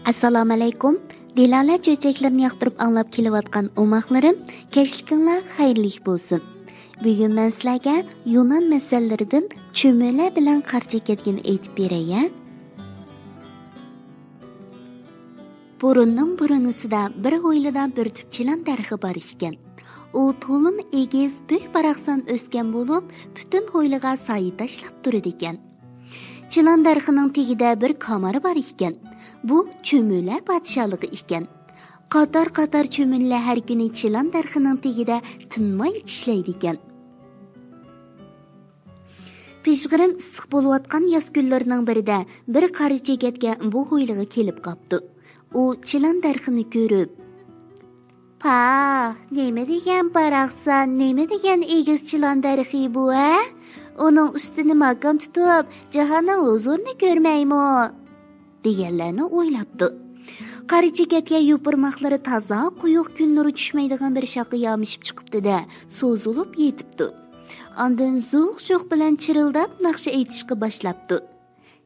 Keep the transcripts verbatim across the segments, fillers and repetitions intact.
ئەسسالامۇئەلەيكۇم. دىلالە چۆچەكلىرىنى ياقتۇرۇپ ئاڭلاپ كېلىۋاتقان ئوماقلىرىم، كەچلىكىڭلار خەيرلىك بولسۇن. بۈگۈن مەن سىلەرگە يۇنان مەسەللىرىدىن چۈمۈلە بىلەن قارا چېكەتكىنى ئېيتىپ بېرەي، ھە؟ بۇرۇننىڭ بۇرۇنىسىدا بىر ھويلىدا بىر تۈپ چىلان دەرىخى بار ئىكەن. ئۇ تولىمۇ ئېگىز، بۈك-باراقسان ئۆسكەن بولۇپ، پۈتۈن ھويلىغا سايە تاشلاپ تۇرىدىكەن. چىلان دەرىخىنىڭ تېگىدە بىر كامار بار ئىكەن. بۇ چۈمۈلە پادىشاھلىقى ئىكەن. قاتار-قاتار چۈمۈلە ھەر كۈنى چىلان دەرىخىنىڭ تېگىدە تىنماي ئىشلەيدىكەن. پىژغىرىم ئىسسىق بولۇۋاتقان ياز كۈنلىرىنىڭ بىرىدە بىر قارا چېكەتكە بۇ ھويلىغا كېلىپ قاپتۇ. ئۇ چىلان دەرىخىنى كۆرۈپ، پاھ، نېمە دېگەن باراقسان، نېمە دېگەن ئېگىز چىلان دەرىخى بۇ، ھە؟ ئۇنىڭ ئۈستىنى ماكان تۇتۇپ، جاھاننىڭ ھۇزۇرىنى كۆرمەيمۇ؟ دېگەنلەرنى ئويلاپتۇ. قارا چېكەتكە يوپۇرماقلىرى تازا قويۇق، كۈن نۇرى چۈشمەيدىغان بىر شاخقا يامىشىپ چىقىپتۇ-دە، سوزۇلۇپ يېتىپتۇ. ئاندىن زوق-شوق بىلەن چىرىلداپ ناخشا ئېيتىشقا باشلاپتۇ.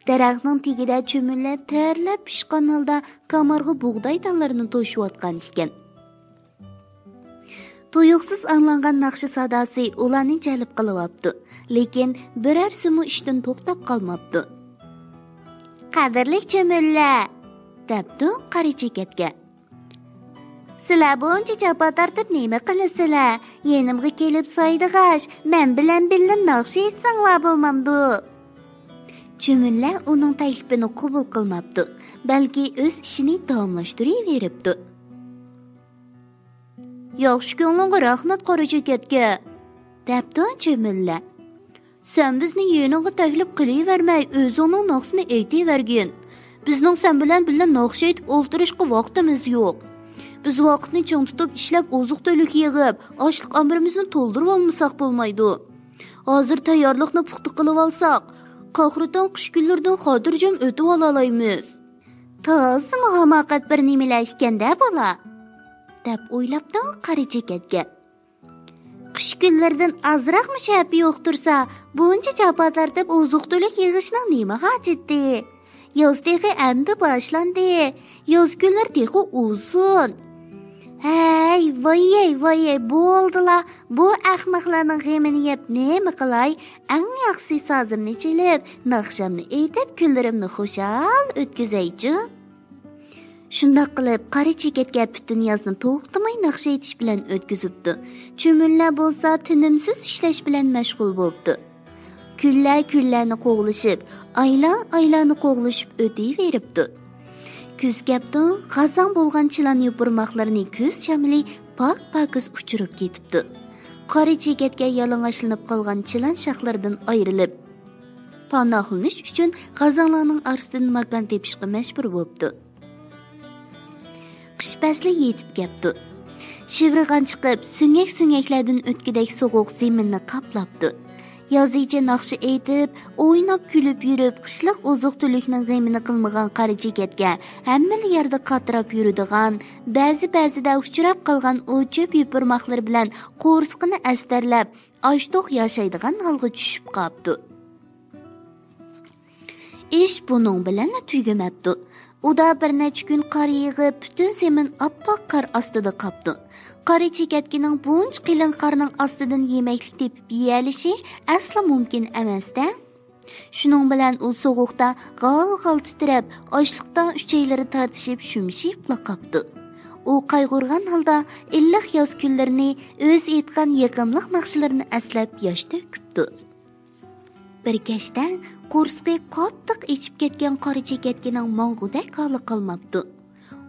دەرەخنىڭ تېگىدە چۈمۈلە تەرلەپ پىشقان ھالدا كامارغا بۇغداي دانلىرىنى توشۇۋاتقان ئىكەن. تۇيۇقسىز ئاڭلانغان ناخشا ساداسى ئۇلارنى جەلپ قىلىۋاپتۇ، لېكىن بىرەرسىمۇ ئىشتىن توختاپ قالماپتۇ. قەدىرلىك چۈمۈلە، دەپتۇ قارا چېكەتكە. سىلەر بۇنچە جاپا تارتىپ نېمە قىلىسىلەر؟ يېنىمغا كېلىپ سايدىغاچ، مەن بىلەن بىللە ناخشا ئېيتساڭلار بولمامدۇ؟ چۈمۈلە ئۇنىڭ تەكلىپىنى قوبۇل قىلماپتۇ، بەلكى ئۆز ئىشىنى داۋاملاشتۇرۇۋېرىپتۇ. ياخشى كۆڭلۈڭگە رەھمەت، قارا چېكەتكە، دەپتۇ چۈمۈلە. سەن بىزنى يېنىڭغا تەكلىپ قىلىۋەرمەي، ئۆزۈڭنىڭ ناخشىسىنى ئېيتىۋەرگىن. بىزنىڭ سەن بىلەن بىللە ناخشا ئېيتىپ ئولتۇرۇشقا ۋاقتىمىز يوق. بىز ۋاقىتنى چىڭ تۇتۇپ ئىشلەپ، ئوزۇق-تۈلۈك يىغىپ، ئاشلىق ئامبىرىمىزنى تولدۇرۇۋالمىساق بولمايدۇ. ھازىر تەييارلىقنى پۇختا قىلىۋالساق، قاھرىتان قىش كۈنلىرىدىن خاتىرجەم ئۆتۈۋالالايمىز. تازىمۇ ھاماقەت بىر نېمىلەر ئىكەن-دە بۇلار، دەپ ئويلاپتۇ قارا چېكەتكە. قىش كۈنلىرىدىن ئازراقمۇ شەپە يوق تۇرسا، بۇنچە جاپا تارتىپ ئوزۇق-تۈلۈك يىغىشنىڭ نېمە ھاجىتى؟ ياز تېخى ئەمدى باشلاندى. ياز كۈنلىرى تېخى ئۇزۇن. ھەي، ۋايەي، ۋايەي، بولدىلا. بۇ ئەخمەقلەرنىڭ غېمىنى يەپ نېمە قىلاي؟ ئەڭ ياخشىسى سازىمنى چېلىپ، ناخشامنى ئېيتىپ، كۈنلىرىمنى خۇشال ئۆتكۈزەيچۇ. شۇنداق قىلىپ، قارا چېكەتكە پۈتۈن يازنى توختىماي ناخشا ئېيتىش بىلەن ئۆتكۈزۈپتۇ. چۈمۈلە بولسا تىنىمسىز ئىشلەش بىلەن مەشغۇل بوپتۇ. كۈنلەر كۈنلەرنى قوغلىشىپ، ئايلار ئايلارنى قوغلىشىپ ئۆتۈۋېرىپتۇ. كۈز كەپتۇ، غازاڭ بولغان چىلان يوپۇرماقلىرىنى كۈز شامىلى پاك-پاكىز ئۇچۇرۇپ كېتىپتۇ. قارا چېكەتكە يالىڭاچلىنىپ قالغان چىلان شاخلىرىدىن ئايرىلىپ، پاناھلىنىش ئۈچۈن غازاڭلارنىڭ ئارىسىدىن ماكان تېپىشقا مەجبۇر بوپتۇ. قىش پەسلى يېتىپ كەپتۇ. شىۋىرغان چىقىپ، سۆڭەك-سۆڭەكلەردىن ئۆتكۈدەك سوغۇق زېمىننى قاپلاپتۇ. يازىچە ناخشا ئېيتىپ، ئويناپ-كۈلۈپ يۈرۈپ، قىشلىق ئوزۇق-تۈلۈكنىڭ غېمىنى قىلمىغان قارا چېكەتكە ھەممىلا يەردە قاتراپ يۈرىدىغان، بەزى-بەزىدە ئۇچراپ قالغان ئوت-چۆپ يوپۇرماقلىرى بىلەن قورسىقىنى ئەستەرلەپ، ئاچ-توق ياشايدىغان ھالغا چۈشۈپ قاپتۇ. ئىش بۇنىڭ بىلەنلا تۈگىمەپتۇ. ئۇدا بىر نەچچە كۈن قار يېغىپ، پۈتۈن زېمىن ئاپئاق قار ئاستىدا قاپتۇ. قارا چېكەتكىنىڭ بۇنچە قېلىن قارنىڭ ئاستىدىن يېمەكلىك تېپىپ يېيەلىشى ئەسلا مۇمكىن ئەمەس-دە. شۇنىڭ بىلەن ئۇ سوغۇقتا غال-غال تىترەپ، ئاچلىقتا ئۈچەيلىرى تارتىشىپ شۈمشىيىپلا قاپتۇ. ئۇ قايغۇرغان ھالدا ئىللىق ياز كۈنلىرىنى، ئۆزى ئېيتقان يېقىملىق ناخشىلىرىنى ئەسلەپ ياش تۆكۈپتۇ. بىر كەچتە قورسىقى قاتتىق ئېچىپ كەتكەن قارا چېكەتكىنىڭ ماڭغۇدەك ھالى قالماپتۇ.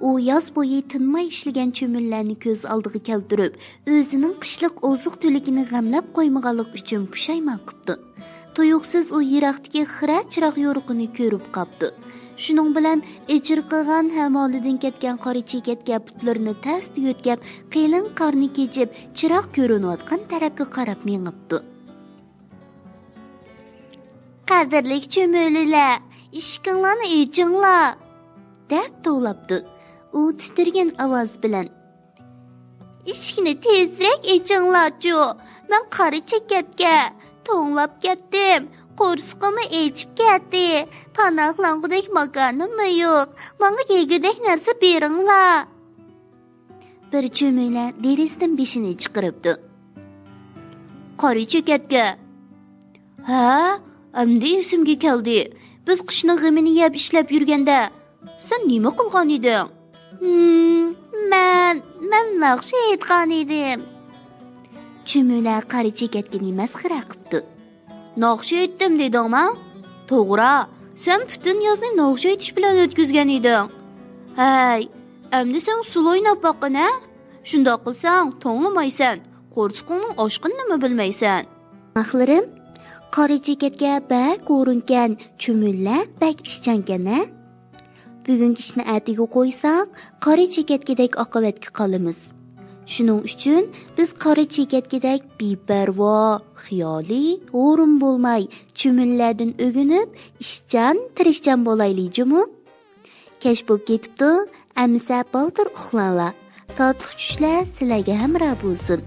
ئۇ ياز بويى تىنماي ئىشلىگەن چۈمۈلىلەرنى كۆز ئالدىغا كەلتۈرۈپ، ئۆزىنىڭ قىشلىق ئوزۇق-تۈلۈكىنى غەملەپ قويمىغانلىقى ئۈچۈن پۇشايمان قىپتۇ. تۇيۇقسىز ئۇ يىراقتىكى خىرە چىراغ يورۇقىنى كۆرۈپ قاپتۇ. شۇنىڭ بىلەن ئېچىرقىغان ھەم ھالىدىن كەتكەن قارا چېكەتكە پۇتلىرىنى تەستە يۆتكەپ، قېلىن قارنى كېچىپ، چىراغ كۆرۈنۈۋاتقان تەرەپكە قاراپ مېڭىپتۇ. قەدىرلىك چۈمۈلىلەر، ئىشىكىڭلارنى ئېچىڭلار، دەپ توۋلاپتۇ ئۇ تىترىگەن ئاۋاز بىلەن. ئىشىكنى تېزرەك ئېچىڭلارچۇ، مەن قارا چېكەتكە، توڭلاپ كەتتىم، قورسىقىممۇ ئېچىپ كەتتى. پاناھلانغۇدەك ماكانىممۇ يوق. ماڭا يېگۈدەك نەرسە بېرىڭلار. بىر چۈمۈلە دېرىزىدىن بېشىنى چىقىرىپتۇ. قارا چېكەتكە. ھە، ئەمدى ئېسىمگە كەلدى. بىز قىشنىڭ غېمىنى يەپ ئىشلەپ يۈرگەندە، سەن نېمە قىلغان ئىدىڭ؟ ھىم، مەن، مەن ناخشا ئېيتقان ئىدىم. چۈمۈلە قارا چېكەتكىنى مەسخىرە قىپتۇ. ناخشا ئېيتتىم دېدىڭما؟ توغرا، سەن پۈتۈن يازنى ناخشا ئېيتىش بىلەن ئۆتكۈزگەن ئىدىڭ. ھەي، ئەمدى سەن ئۇسسۇل ئويناپ باققىن ھە؟ شۇنداق قىلساڭ توڭلىمايسەن، قورسىقىڭنىڭ ئاچقىنىنىمۇ بىلمەيسەن. ئاخلىرىم، قارا چېكەتكە بەك ھۇرۇنكەن، چۈمۈلە بەك ئىشچانكەن ھە؟ بۈگۈنكى ئىشنى ئەتىگە قويساق، قارا چېكەتكىدەك ئاقىۋەتكە قالىمىز. شۇنىڭ ئۈچۈن بىز قارا چېكەتكىدەك بىپەرۋا، خىيالىي، ھۇرۇن بولماي، چۈمۈلىلەردىن ئۆگىنىپ، ئىشچان، تىرىشچان بولايلى جۇمۇ. كەچ بولۇپ كېتىپتۇ، ئەمىسە بالدۇر ئۇخلاڭلار. تاتلىق چۈشلەر سىلەرگە ھەمراھ بولسۇن.